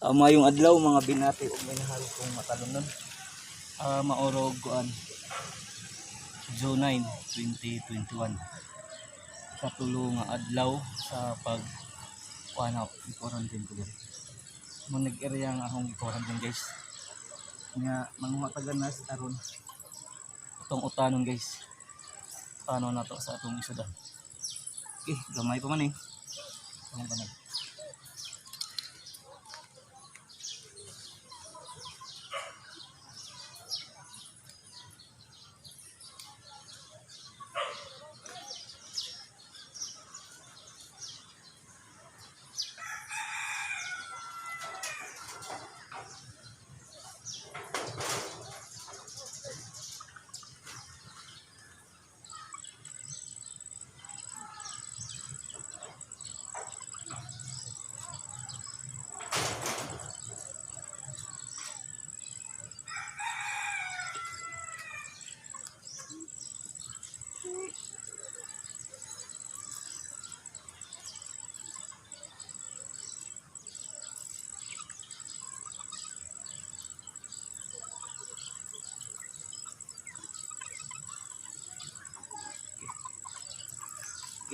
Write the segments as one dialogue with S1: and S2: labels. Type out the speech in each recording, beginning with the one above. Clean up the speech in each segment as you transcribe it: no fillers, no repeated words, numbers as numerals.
S1: Mayong adlaw, mga binati ug minahal kong matalunon. Maorog kuan, June 9, 2021. Sa tulo nga adlaw sa pag kuan, quarantine ko diri. Mo nag-area nga akong gi-quarantine, guys. Nga manguha taganas aron atong utanon, guys. Utanon nato sa atong isudan. Okay, gamay pa man eh. Gamay pa man.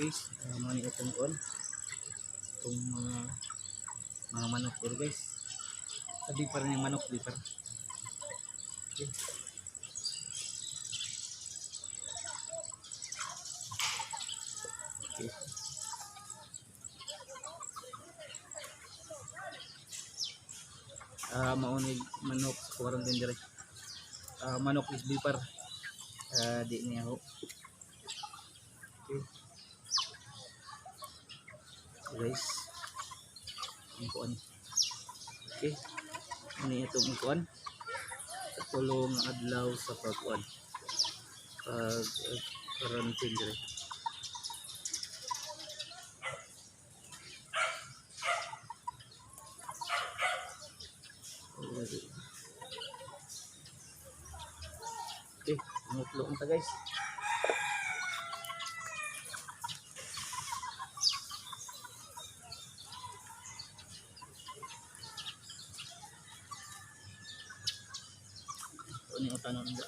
S1: Guys, mga ni itong kuan, itong mga manok pero, guys, sabi pa rin yung manok di pa. Okay. Okay. Maunig manok sa quarantine dire. Manok is bipar. Di niya ho. Okay. So, guys, ang kuan. Okay. Ini itong kuan. Sa tulo nga adlaw sa pagkuan. Pag quarantine dire. Okay, mutlo ta, guys. Ito ni utanon nila.